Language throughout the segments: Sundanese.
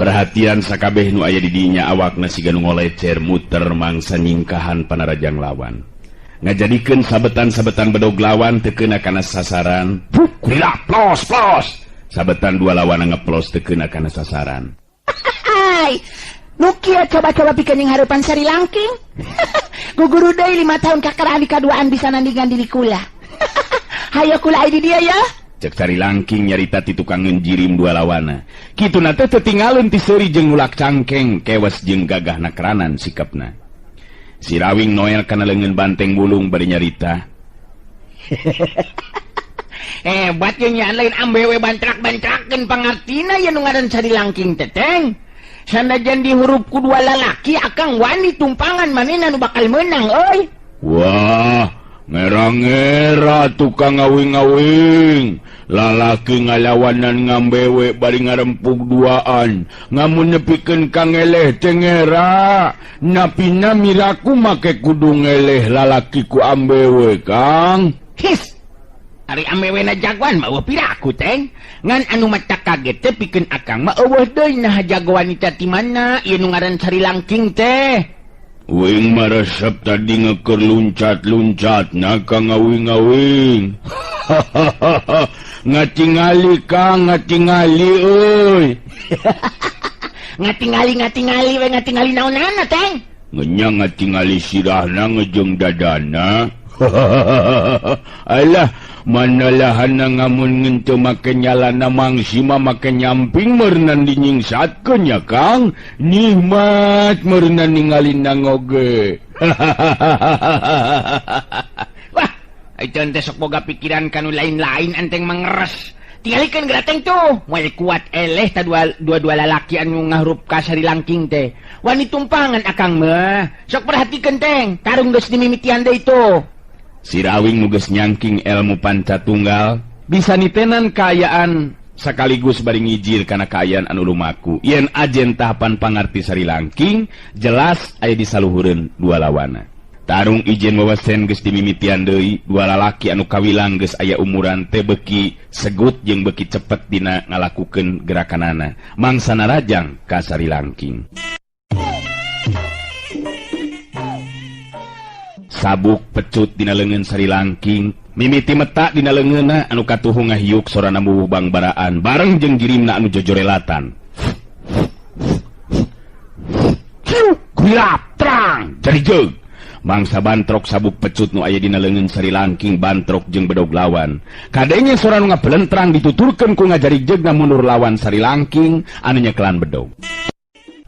Perhatian sakabeh nu aya di dinya awakna siga nu ngolecer muter mangsa nyingkahan panarajang lawan. Ngajadikeun sabetan-sabetan bedog lawan teu keuna kana sasaran. Puk grilap plos plos. Sabetan dua lawan ngeplos teu keuna kana sasaran. Hai, nu kieu coba-coba pikeun jeung hareupan Sari Langking. Guguru deui 5 tahun kakara adi kaduaan bisa nandingan diri kula. Hayo kula ai di dieu ya. Cek Sari Langking nyarita ti tukang ngeunjirim dua lawana. Kituna teh teu tinggalin ti seuri jeung nulak cangkeng, kewas jeung gagah nakranan sikapna. Si Rawing noel kana leungeun banteng bulung bari nyarita. Hebat ye nya lain ambewe bantrak-bantrakeun pangartina ye nu ngaran Sari Langking teh teng. Sanajan dihurup ku dua lalaki akang wani tumpangan manehna nu bakal meunang euy. Wah, ngera-ngera tukang ngawing-ngawing. Lalaki ngalawanan ngambewe bari ngarempug duaan. Ngamun nepikeun ka ngeleh teh ngera. Napina miraku make kudu ngeleh lalaki ku ambewe, Kang. His. Ari ambewe na jagoan mah eueuh piraku teng. Ngan anu mata kaget teh pikeun akang mah eueuh deui nah jagoan wanita ti mana ieu nu ngaran Sari Langking teh. Wing maresep tadi ngeker luncat-luncat na kang ngawing-ngawing. Ngatingali Kang, ngatingali euy. Ngatingali ngatingali we ngatingali naonana teng? Ngenya ngatingali sirahna ngejeng dadana. Alah, manalahana ngamun ngenteu make nyalana mangsi mah make nyamping meureunan dinyingsatkeun nya Kang. Nikmat meureunan ningalina ngoge. Wah, acan teh sok boga pikiran kanu lain-lain anteng mangeres. Tingalikeun gerateng tuh, moal kuat eleh ta dua-dua lalaki anu ngahurup ka Sari Langking teh. Wani tumpangan akang mah. Sok perhatikeun teng, tarung geus dimimitian deui tuh. Si Rawing nu geus nyangking ilmu panca tunggal bisa nitenan kaayaan sekaligus bari ngijir kana kaayaan anu lumaku. Yen ajen tahapan pangarti Sari Langking jelas aya di saluhureun dua lawana. Tarung ijen wawasen geus dimimitian deui, dua lalaki anu kawilang geus aya umuran teh beuki segut jeung beuki cepet dina ngalakukeun gerakanana. Mangsa narajang ka Sari Langking. Sabuk pecut dina leungeun Sari Langking, mimiti meta dina leungeunna anu katuhu ngahiuk sorana mubuh bangbaraan bareng jeung jirimna anu jojorelatan. Hiuk grilap trang jadi jeug. Mangsa bantrok sabuk pecut nu aya dina leungeun Sari Langking bantrok jeung bedog lawan. Kadenge sora nu ngabelentrang dituturkeun ku ngajari jeugna mundur lawan Sari Langking anu nyekelan bedog.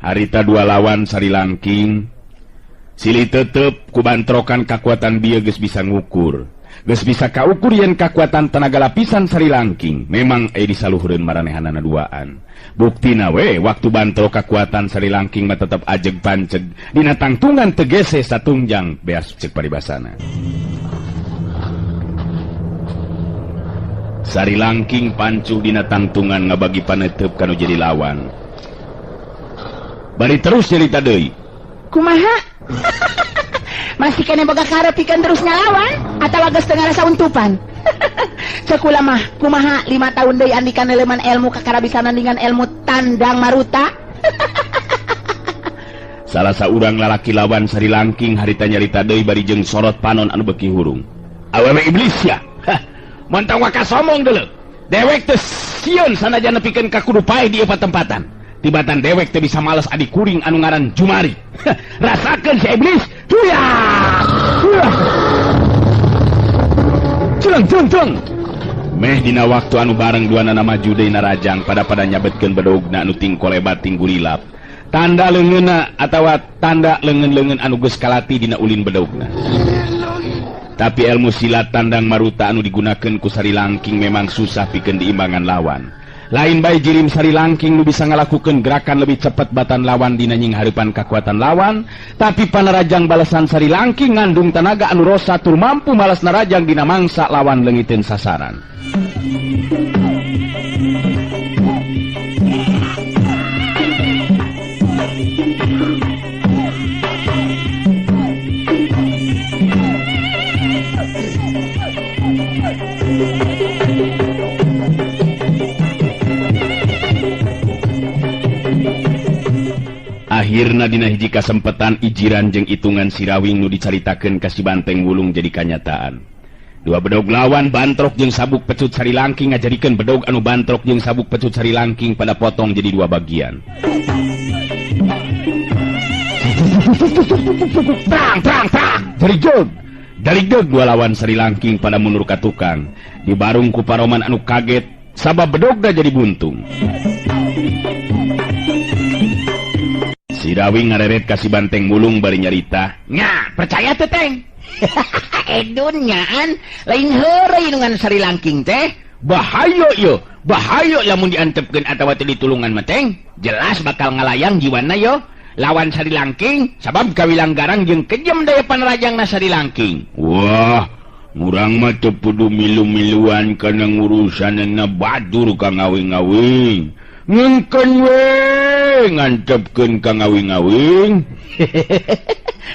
Harita dua lawan Sari Langking silih tetep ku bantrokan kakuatan bieu geus bisa ngukur. Geus bisa kaukur yen kakuatan tenaga lapisan Sari Langking memang aya di saluhureun maranehanana duaan. Buktina we waktu bantrok kakuatan Sari Langking mah tetep ajeg panceg dina tangtungan tegese satungjang beas cek paribasana. Sari Langking pancuh dina tangtungan ngabagi panetep kanu jadi lawan. Bari terus nyarita deui. Kumaha? Masih kene boga karep pikeun terus ngalawan atawa geus teu ngarasa untupan? Cek kula mah kumaha 5 tahun deui andika neuleman ilmu kakara bisa nandingan ilmu tandang maruta. Salah saurang lalaki lawan Sari Langking harita nyarita deui bari jeung sorot panon anu beuki hurung. Awewe iblis ya. Hah, montong waka somong deuleu. Dewek teh sieun sanajan nepikeun ka kudu paeh di ieu patempatan. Tibatan dewek teh bisa males adik kuring anu ngaran Jumari. Rasakeun si iblis. Tuyah! Tuyah! Celeng celeng celeng. Meh dina waktu anu bareng dua nana maju deui narajang pada-pada nyabetkeun bedogna anu tingkolebat tinggurilap. Tanda leungeunna atawa tanda leungeun-leungeun anu geus kalati dina ulin bedogna. Tapi ilmu silat tandang maruta anu digunakeun ku Sari Langking memang susah pikeun diimbangan lawan. Lain bae jirim Sari Langking nu bisa ngalakukeun gerakan lebih cepat batan lawan dina nyinghareupan kakuatan lawan, tapi panarajang balasan Sari Langking ngandung tenaga anu rosa tur mampu malas narajang dina mangsa lawan leungiteun sasaran. Akhirna dina hiji kasempetan ijiran jeung itungan Sirawing nu dicaritakeun ka si Banteng Wulung jadi kanyataan. Dua bedog lawan bantrok jeung sabuk pecut Sari Langking ngajadikeun bedog anu bantrok jeung sabuk pecut Sari Langking pada potong jadi dua bagian. Trang trang trang jadi jog. Dari jog dua lawan Sari Langking pada mundur ka tukang. Dibarung ku paroman anu kaget sabab bedogna jadi buntung. Sirawing ngareret ka si Banteng Wulung bari nyarita. Nya, percaya teu Teng? Edun nyaan lain heureuy nu ngan Sari Langking teh. Bahaya yo, bahaya lamun diantepkeun atawa teu ditulungan mah Teng. Jelas bakal ngalayang jiwana yo. Lawan Sari Langking sabab kawilang garang jeung kejem daya panrajangna Sari Langking. Wah, urang mah teu kudu milu-miluan kana ngurusanna batur ka ngawing-ngawing. Ngengkeun we ngantepkeun ka ngawing-ngawing.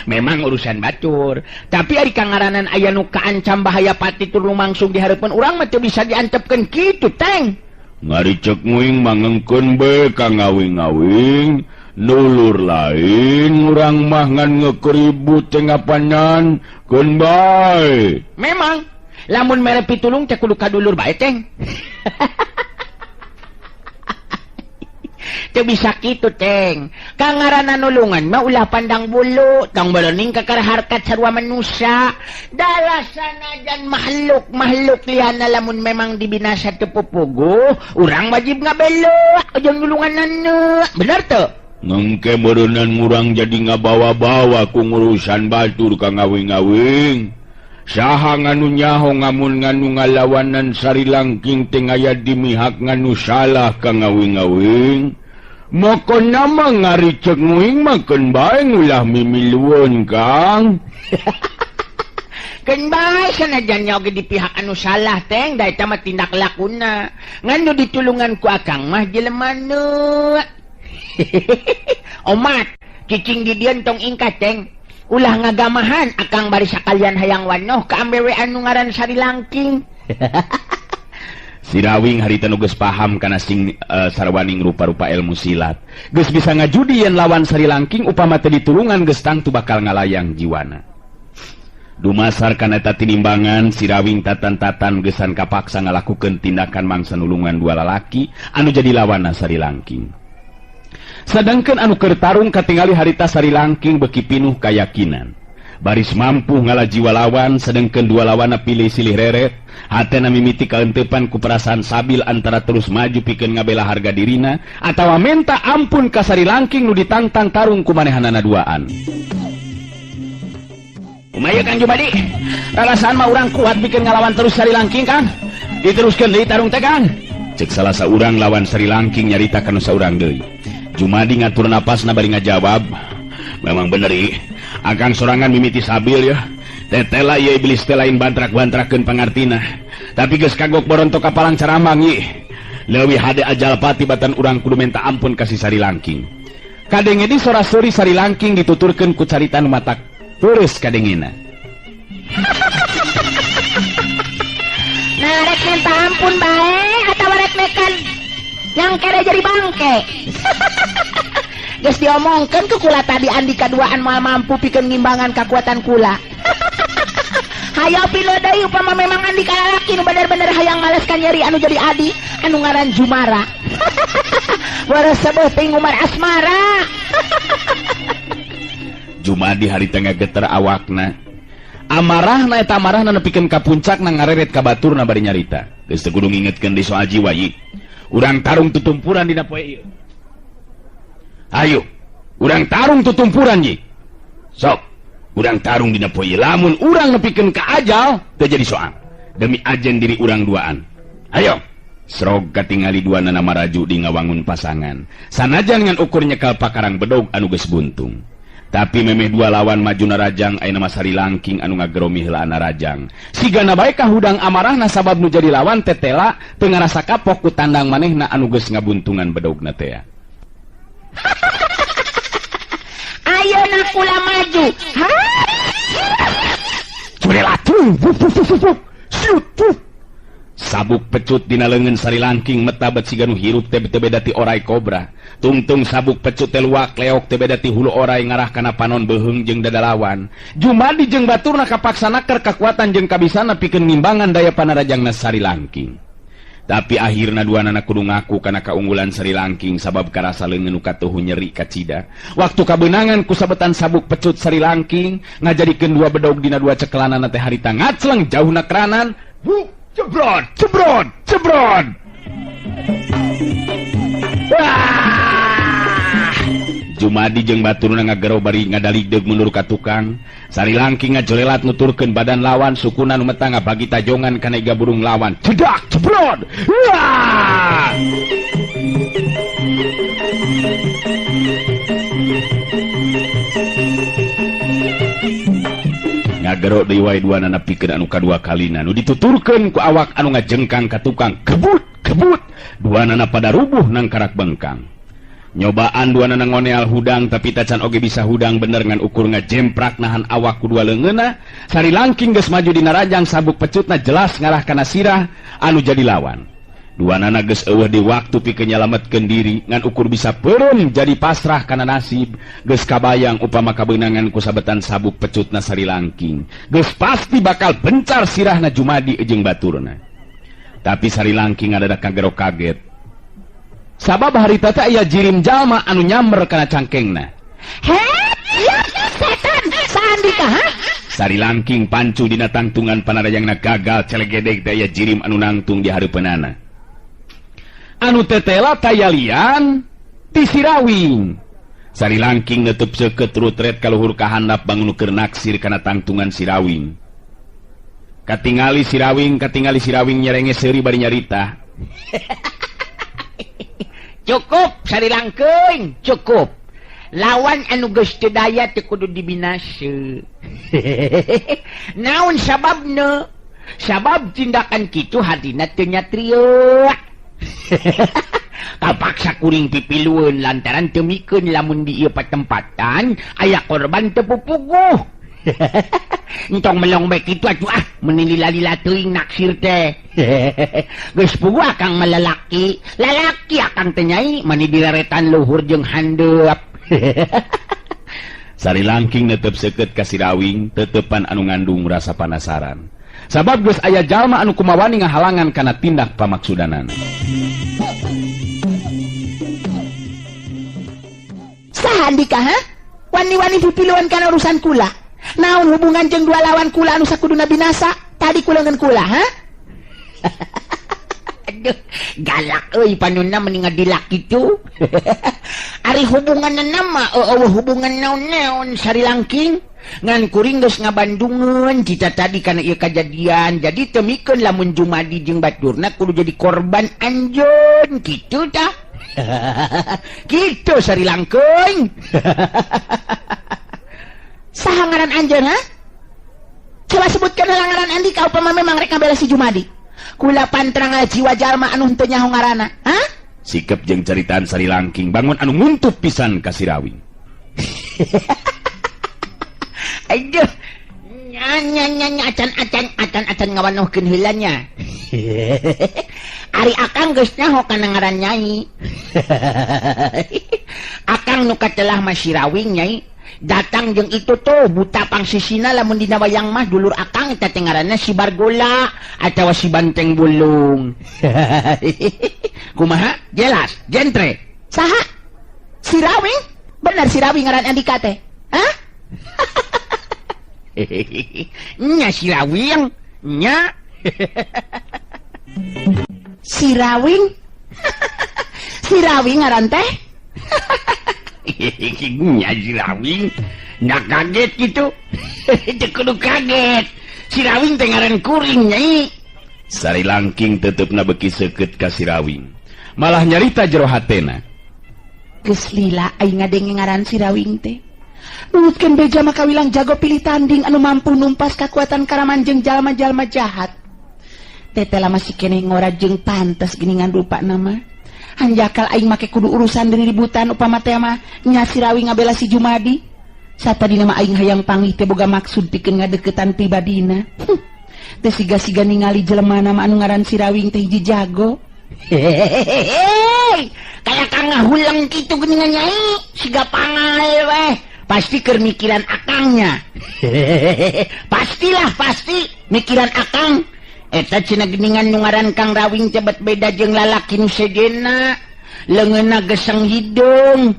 Memang urusan batur, tapi ari kangaranan aya nu kaancam bahaya pati tur lumangsung di hareupeun urang mah teu bisa diantepkeun kitu Teng. Ngaricek nguing mangengkeun be ka ngawing-ngawing. Nulur lain urang mah ngan ngekeribut teh ngapanan keun bae. Memang lamun mere pitulung teh kudu kadulur bae Teng. Teu bisa kitu Teng. Kangarana nulungan mah ulah pandang bulu, tong boloning kakar harkat sarua manusia. Dalasanajan makhluk-makhluk liana lamun memang dibinasa teu pupuguh, urang wajib ngabelo jeung nulunganana. Bener teu? Ngengke meureunnan urang jadi ngabawa-bawa ku ngurusan batur ka ngawing-ngawing. Saha nganu nyaho ngamun nganu ngalawanan Sari Langking teh aya di mihak nganu salah ka ngawing-ngawing. Mokona mah ngaricek nguing mah keun bae ulah mimilueun Kang. Keun bae sanajan nya oge di pihak anu salah Teng, da eta mah tindak lakuna. Ngan nu ditulungan ku akang mah jelema nu. Omat, cicing di dieu tong ingkat Teng. Ulah ngagamahan akang bari sakalian hayang wanoh ka ambewe anu ngaran Sari Langking. Sirawing harita nu geus paham kana sing sarwaning rupa-rupa ilmu silat. Geus bisa ngajudi yen lawan Sari Langking upama teu ditulungan geus tangtu bakal ngalayang jiwana. Dumasar kana eta tinimbangan Sirawing tatan-tatan geusan kapaksa ngalakukeun tindakan mangsa nulungan dua lalaki anu jadi lawanna Sari Langking. Sedangkan anu keur tarung katingali harita Sari Langking beuki pinuh kayakinan. Baris mampu ngalah jiwa lawan, sedangkan dua lawanna pilih silih reret. Hatena mimiti kaenteupan ku perasaan sabil antara terus maju pikeun ngabela harga dirina atawa menta ampun ka Sari Langking nu ditantang tarung ku manehanana duaan. Kumaha Kang Jumadi? Rarasaan mah urang kuat pikeun ngalawan terus Sari Langking Kang. Diteruskeun deui tarung teh Kang. Cek salah saurang lawan Sari Langking nyarita ka nu saurang deui. Jumadi ngatur napasna bari ngajawab, memang bener ih, akang sorangan mimiti sabil ya. Tetela ieu iblis teh lain bantrak-bantrakeun pangartina. Tapi geus kagok borontok ka palang caramang ih. Leuwih hade ajal pati batan urang kudu minta ampun ka si Sari Langking. Kadenge di sora-sori Sari Langking dituturkeun ku carita nu matak terus kadengena. Nah, rek minta ampun bae atawa rek mekan yang kere jadi bangke. Geus diomongkeun ku kula tadi andika duaan moal mampu pikeun ngimbangan kakuatan kula. Hayo pilo deui upama memang andika lalaki nu bener-bener hayang maleskan nyeri anu jadi adi anu ngaran Jumara. Waras sebeuh teuing Umar Asmara. Jumadi harita ngageter awakna. Amarahna eta amarahna nepikeun ka puncakna ngareret ka baturna bari nyarita. Geus teu kudu ngingetkeun deui soal jiwa ieu. Urang tarung tutumpuran dina poe ieu. Ayo, urang tarung tutumpuran ye. Sok, urang tarung dina poe ieu. Lamun urang nepikeun ka ajal, teu jadi soal. Demi ajen diri urang duaan. Ayo, Srog katingali dua nana maraju di ngawangun pasangan. Sanajan ngan ukur nyekal pakarang bedog anu geus buntung. Tapi memeh dua lawan maju narajang ayeuna mah Sari Langking anu ngageromi heulaan narajang. Sigana bae kahudang amarahna sabab nu jadi lawan tetela teu ngarasa kapok ku tandang manehna anu geus ngabuntungan bedogna teh. Ayeuna kula maju. Curelatu. Siut. Sabuk pecut dina leungeun Sari Langking metabet siga nu hirup teh teu beda ti orai kobra. Tungtung sabuk pecut teh luak leok teu beda ti hulu orai ngarah kana panon beuheung jeung dada lawan. Jumadi jeung baturna kapaksa naker kakuatan jeung kabisana pikeun ngimbangan daya panarajangna Sari Langking. Tapi akhirna duanana kudu ngaku kana kaunggulan Sari Langking sabab karasa leungeun nu katuhu nyeri kacida. Waktu kabeunangan ku sabetan sabuk pecut Sari Langking ngajadikeun dua bedog dina dua cekelanana teh harita ngacleng jauhna keranan. Buk, jebrot, jebrot, jebrot. Wah! Jumadi jeung baturna ngagero bari ngadaligdeug mundur ka tukang. Sari Langking ngajolelat nuturkeun badan lawan sukuna nu metang ngabagi tajongan kana iga burung lawan. Cedak, jebrot. Wah! Ngagero deui wae duanana pikeun anu kadua kalina nu dituturkeun ku awak anu ngajengkang ka tukang. Kebut, kebut. Duanana pada rubuh nangkarak bengkang. Nyobaan duanana ngoneal hudang tapi tacan oge bisa hudang bener ngan ukur ngajemprak nahan awak ku dua leungeunna. Sari Langking geus maju dina rajang sabuk pecutna jelas ngarah kana sirah anu jadi lawan. Duanana geus eueuh di waktu pikeun nyalametkeun diri ngan ukur bisa peureum jadi pasrah kana nasib. Geus kabayang upama kabeunangan ku sabetan sabuk pecutna Sari Langking geus pasti bakal bencar sirahna Jumadi jeung baturna. Tapi Sari Langking ngadadak kagero kaget sabab harita teh aya jirim jalma anu nyamber kana cangkengna. Heh, ya setan, saandika ha? Sari Langking pancu dina tangtungan panarajangna gagal celegedeg teh aya jirim anu nangtung di hareupeunana. Anu tetela tayalian ti Sirawing. Sari Langking neutup seukeut rutret ka luhur ka handap bangun keur naksir kana tangtungan Sirawing. Katingali Sirawing, katingali Sirawing nyerenge seuri bari nyarita. Cukup Sari Langking, cukup. Lawan anu geus teu daya teu kudu dibinasa. Naon sababna? Sabab tindakan kitu hatina teu nyatria. Kapaksa kuring pipilueun lantaran teu mikeun lamun di ieu patempatan aya korban teu pupuguh. Entong melong bae kitu atuh ah, meuni lila-lila teuing naksir teh. Geus puguh akang mah lalaki, lalaki akang teh nyai mani direretan luhur jeung handeup. Sari Langking netep seukeut ka Sirawing, tetepan anu ngandung rasa panasaran. Sabab geus aya jalma anu kumawani ngahalangan kana tindak pamaksudanana. Saha andika ha? Wani-wani pipiluan kana urusan kula. Naon hubungan jeung dua lawan kula anu sakuduna binasa? Tadi kula ngan kula, ha? Aduh, galak euy panonna meni ngadilak kitu. Ari hubunganna mah eueuh hubungan naon-naon Sari Langking. Ngan kuring geus ngabandungeun cita tadi kana ieu kajadian. Jadi teu mikeun lamun Jumadi jeung baturna kudu jadi korban anjeun kitu tah. Kitu Sari Langking. Saha ngaran anjeun ha? Coba sebutkan heula ngaran andika upama memang rek ngabela si Jumadi. Kula pantrang jiwa jalma anu henteu nyaho ngaranna, ha? Sikep jeung caritaan Sari Langking bangun anu nguntup pisan ka Sirawing. Aduh, nya nya nya nya acan acan acan acan ngawanohkeun heula nya. Ari akang geus nyaho kana ngaran nyai. Akang nu katelah mah Sirawing nyai. Datang jeung itu tuh buta pangsisina lamun dina wayang mah dulur akang eta teh ngaranna si Bargola atawa si Banteng Bulung. Kumaha? Jelas, jentre. Saha? Sirawing? Bener Sirawing ngaran andika teh? Hah? Nya Sirawing, nya. Sirawing? Sirawing ngaran teh? Nya Sirawing, nggak kaget gitu. Teu kudu kaget. Sirawing teh ngaran kuring nyai. Sari Langking tetepna beuki seukeut ka Sirawing. Malah nyarita jero hatena. Geus lila aing ngadenge ngaran Sirawing teh. Nurutkeun beja maka wilang jago pilih tanding anu mampu numpas kakuatan karaman jeung jalma-jalma jahat. Teteh masih keneh ngora jeung pantes geuningan rupa nama. Hanjakal aing make kudu urusan deui ributan upama teh mah nya Sirawing ngabela si Jumadi. Satadina mah aing hayang panggih teh boga maksud pikeun ngadeukeutan pribadina. Teu siga-siga ningali jelema nama anu ngaran si Rawing teh hiji jago. Hehehe. Kaya kang ngahulang kitu geuningan nyai, siga pangal weh. Pasti keur mikiran akangnya. Pastilah pasti mikiran akang. Eta cenah geuningan nu ngaran Kang Rawing teh bet beda jeung lalaki nu sejenna. Leungeunna geseng hidung.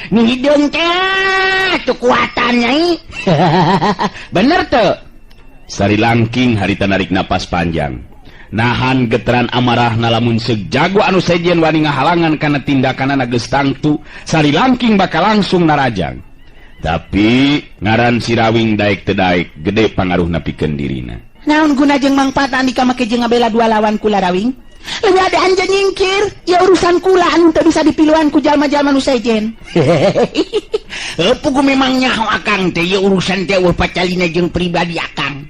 Nu hidung teh tuh kuatan nyai. Bener teu? Sari Langking harita narik napas panjang. Nahan geteran amarahna lamun seug jago anu sejen wani ngahalangan kana tindakanana geus tangtu, Sari Langking bakal langsung narajang. Tapi ngaran si Rawing daek teu daek gede pangaruhna pikeun dirina. Naon guna jeung mangpaatna andika make jeung ngabela dua lawan kula Rawing? Leuwih ade anjeun nyingkir, ya urusan kula anu teu bisa dipiluan ku jalma-jalma nu sejen. Pugu memang nyaho akang teh, ya urusan teh eueuh pacalina jeung pribadi akang.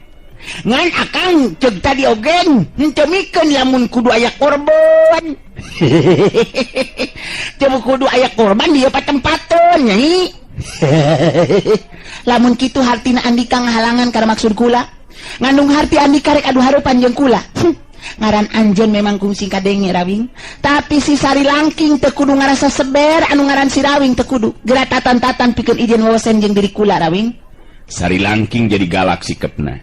Ngan akang ceuk tadi ogen henteu mikeun lamun kudu aya korban. Teu kudu aya korban dieu patempateun nyai. Lamun kitu hartina andika ngahalangan kana maksud kula. Ngandung harti andika rek adu harupan jeung kula. Ngaran anjeun memang kungsi kadenge Rawing, tapi si Sari Langking teu kudu ngarasa seber anu ngaran si Rawing teu kudu geura tatan-tatan pikeun ijen wawasen jeung diri kula Rawing. Sari Langking jadi galak sikepna.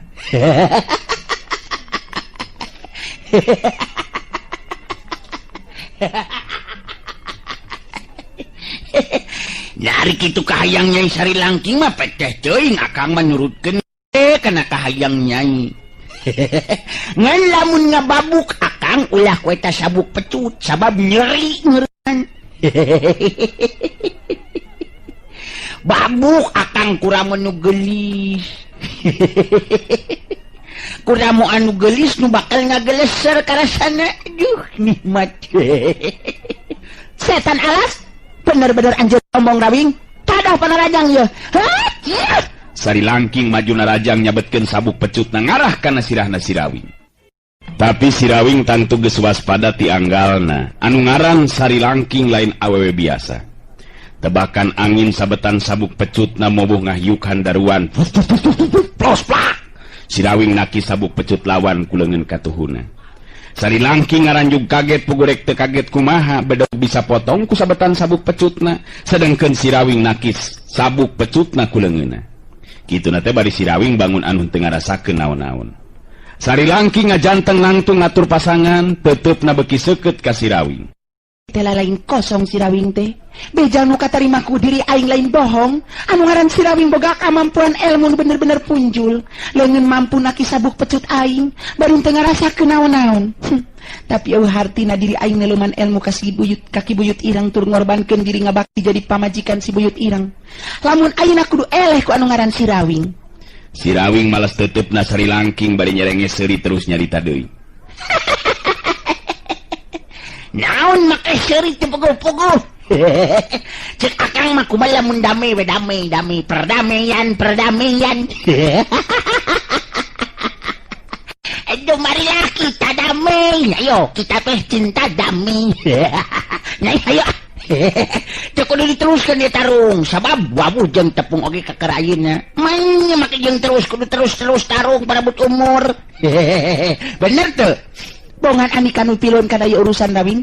Nyari kitu kahayang Nyai Sari Langking mah peceh teuing akang mah nurutkeun kana kahayang Nyai. Ngan lamun ngababuk akang ulah ku eta sabuk pecut sabab nyeri nyerian. Babuk akang kurang nu gelis. Kurang anu gelis nu bakal ngageleser karasana. Aduh nikmat. Setan alas, bener-bener anjeun omong Rawing. Tadah panarajang ye. Hah? Sari Langking maju narajang nyabetkeun sabuk pecutna ngarah kana sirahna si Rawing. Tapi si Rawing tangtu geus waspada ti anggalna. Anu ngaran Sari Langking lain awewe biasa. Tebakan angin sabetan sabuk pecutna mobuh ngahyukan daruan. Plos plak. Si Rawing naki sabuk pecut lawan ku leungeun katuhuna. Sari Langking ngaranjug kaget pugurek teu kaget kumaha bedog bisa potong ku sabetan sabuk pecutna, sedengkeun si Rawing nakis sabuk pecutna ku leungeunna. Kituna teh bari si Rawing bangun anu teu ngarasakeun naon-naon. Sari Langking ngajanteng nangtung ngatur pasangan, teuteup-na beuki seukeut ka si Rawing. Teh lain kosong si Rawing teh. Beja nu katarima ku diri aing lain bohong. Anu ngaran si Rawing boga kamampuan ilmu nu bener-bener punjul. Leungeun mampu naki sabuk pecut aing, baru teu ngarasakeun naon-naon. Tapi eueuh hartina diri aing neleuman ilmu ka si buyut, ka Ki Buyut Irang tur ngorbankeun diri ngabakti jadi pamajikan si Buyut Irang. Lamun ayeuna kudu eleh ku anu ngaran si Rawing. Si Rawing malas teuteup-na Sari Langking bari nyerenge seuri terus nyarita deui. Naon make seuri teu puguh-puguh. Cek akang mah kumaha lamun damai we damai damai perdamaian perdamaian. Aduh marilah kita damai. Ayo kita teh cinta damai. Nyai ayo. Teu kudu diteruskeun ieu tarung sabab wabuh jeung tepung oge kaker ayeuna. Maenya make jeung terus kudu terus-terus tarung parabut umur. Bener teu? Bongan andika nu pilon kana ieu urusan Rawing.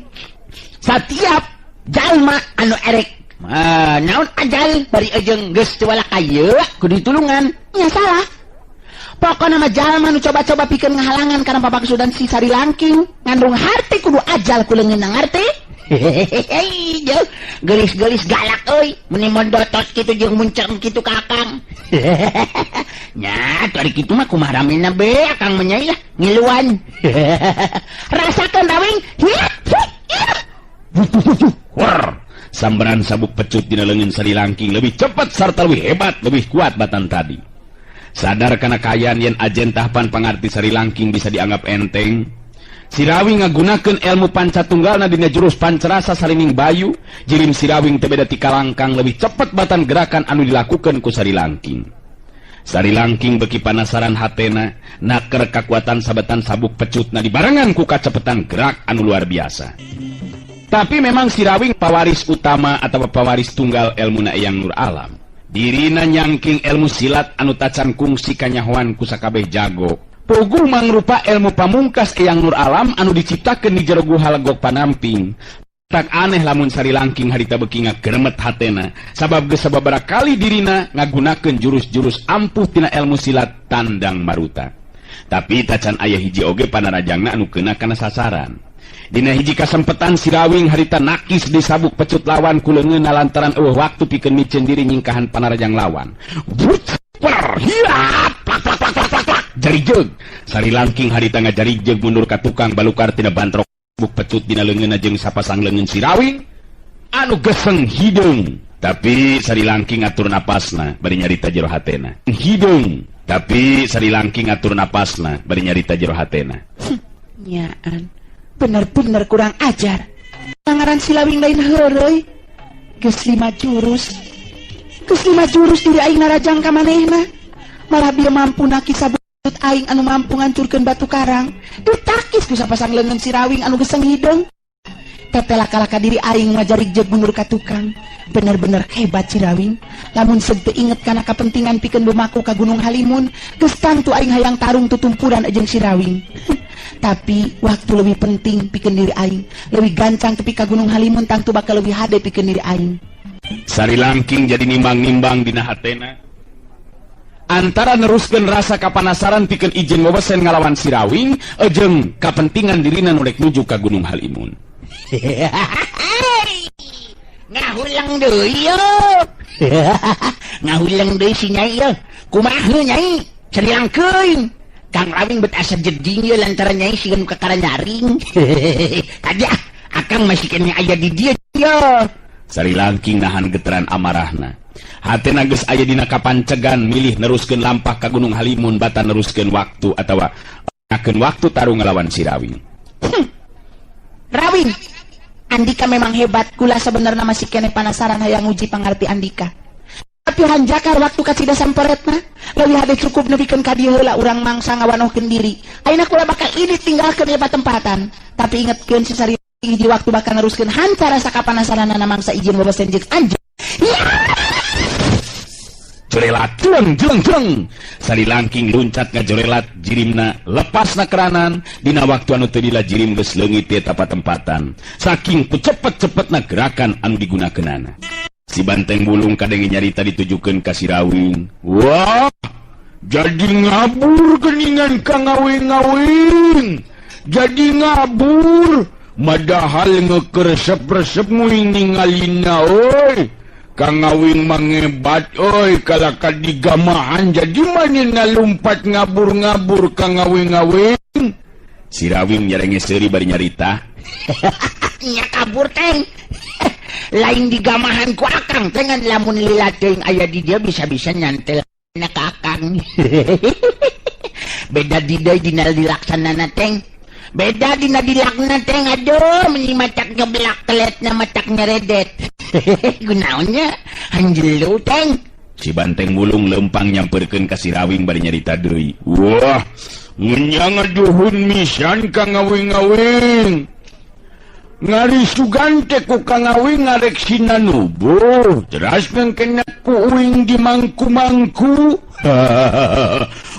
Satiap jalma anu erek naon ajal bari jeung geus teu walakaya kudu ditulungan. Nya salah. Pokona mah jalma nu coba-coba pikeun ngahalangan kana papaksudan si Sari Langking ngandung harti kudu ajal ku leungeunna ngarti. Hehehe, gelis-gelis galak euy, meni mondotot kitu jeung muncang kitu ka akang. Nya, ari kitu mah kumaha ramena be akang mah nyai lah ngiluan. Rasakeun Rawing. Wor, sambaran sabuk pecut dina leungeun Sari Langking lebih cepat sarta lebih hebat, lebih kuat batan tadi. Sadar kana kaayaan yen ajen tahapan pangarti Sari Langking bisa dianggap enteng. Si Rawing ngagunakeun ilmu pancatunggalna dina jurus pancerasa salining bayu, jirim si Rawing teu beda ti kalangkang lebih cepet batan gerakan anu dilakukeun ku Sari Langking. Sari Langking beuki panasaran hatena, naker kakuatan sabetan sabuk pecutna dibarengan ku kacepetan gerak anu luar biasa. Tapi memang si Rawing pawaris utama atau pawaris tunggal elmuna Eyang Nur Alam. Dirina nyangking ilmu silat anu tacan kungsi kanyahoan ku sakabeh jago. Puguh mangrupa ilmu pamungkas Eyang Nur Alam anu diciptakeun di jero Guha Legok Panamping. Tak aneh lamun Sari Langking harita beuki ngageremet hatena, sabab geus sababaraha kali dirina ngagunakeun jurus-jurus ampuh tina ilmu silat Tandang Maruta. Tapi tacan aya hiji oge panarajangna anu keuna kana sasaran. Dina hiji kasempetan Sirawing harita nakis disabuk pecut lawan ku leungeunna lantaran eueuh waktu pikeun miceun diri nyingkahan panarajang lawan. But per hirat plak plak plak plak plak plak jarijeug. Sari Langking harita ngajarijeug mundur ka tukang balukar tina bantrok buk pecut dina leungeunna jeung sapasang leungeun Sirawing anu geseng hideung. Tapi Sari Langking ngatur napasna bari nyarita jero hatena. Hideung. Tapi Sari Langking ngatur napasna bari nyarita jero hatena. Nyaan, bener-bener kurang ajar. Pangaran Silawing lain heureuy. Geus 5 jurus. Geus 5 jurus diri aing narajang ka manehna. Malah bieu mampu nakis sabut aing anu mampu ngancurkeun batu karang. Ditakis ku sapasang leungeun Sirawing anu geseng hideung. Tetela kalaka diri aing ngajarik mundur ka tukang. Bener-bener hebat Sirawing. Lamun seug teu inget kana kapentingan pikeun lumaku ka Gunung Halimun, geus tangtu aing hayang tarung tutumpuran jeung Sirawing. Tapi waktu lebih penting pikeun diri aing. Leuwih gancang tepi ka Gunung Halimun tangtu bakal leuwih hade pikeun diri aing. Sari Langking jadi nimbang-nimbang dina hatena. Antara neruskeun rasa kapanasaran pikeun izin wewesen ngalawan Sirawing jeung kapentingan dirina nu rek nuju ka Gunung Halimun. Ngahulang deui ye. Ngahulang deui si Nyai ye. Kumaha Nyai? Sari Langking. Kang Rawing bet asa jeding ye lantaran Nyai siga nu kakara nyaring. Tadi akang masih kene aya di dieu ye. Sari Langking nahan geteran amarahna. Hatena geus aya dina kapancegan milih neruskeun lampah ka Gunung Halimun batan neruskeun waktu atawa ngakeun waktu tarung ngalawan Sirawing. Rawing, Andika memang hebat. Kula sebenarnya masih kene panasaran hayang nguji pangarti Andika. Tapi hanjakar waktu kacida samperetna, leuwih hade cukup nepikeun ka dieu heula urang mangsa ngawanohkeun diri. Ayeuna kula bakal ini tinggalkeun ieu patempatan. Tapi ingetkeun si Sari hiji waktu bakal neruskeun hanca rasa kapanasaranana mangsa izin wewesen jeung anjeun. Jorelat jeleng jeleng jeleng. Sari Langking luncat ngajorelat jirimna lepasna keranan dina waktu anu teu lila jirim geus leungit teh patempatan. Saking cepet-cepetna gerakan anu digunakeunana. Si Banteng Bulung kadenge nyarita ditujukeun ka Sirawing. Wah, jadi ngabur geningan ka ngawing-ngawing. Jadi ngabur madahal ngekeresep-resep nguing ningalina euy. Kang Ngawing mangebat oi kalaka digamahan jadi manehna lumpat ngabur-ngabur Kang Ngawing-ngawing. Sirawing nyarenge seuri bari nyarita. Nya kabur teng. Lain digamahan ku akang tengan lamun lila teuing aya di dia bisa-bisa nyantel na ka akang. Beda di deui dina dilaksanana teng. Beda dina dilakna teng aduh meuni macak nyeblak teletna macak nyeredet. Gunaonnya hanjelu teng. Si Banteng Bulung lempang nyamperkeun ka Sirawing bari nyarita deui. Wah, ngenyang aduhun misan ka ngawing-ngawing. Ngari sugan teh ku Kang Ngawing ngarek sinanubuh, teras ngengkena ku uing di mangku-mangku.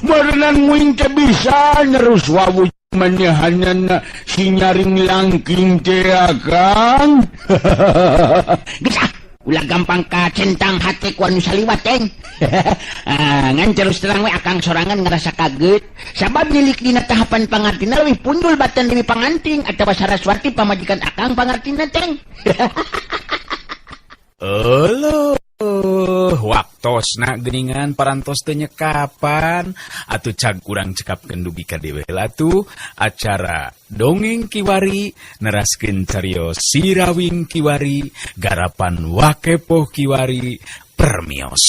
Meureunan uing teh bisa nerus wawu manehanana si nyaring langking teh Kang. Geus ah, ulah gampang kacentang hate ku anu saliwat teng. Ngan terus terang we akang sorangan ngerasa kaget sabab nilik dina tahapan pangartina leuwih pundul batan dewi panganting atawa Saraswati pamajikan akang pangartina teng. Euleuh, waktosna geuningan parantos teu nyekapan atuh cag urang cekapkeun dugi ka dieu heula tuh acara dongeng kiwari neraskeun carios Sirawing kiwari garapan Wakepoh kiwari permios.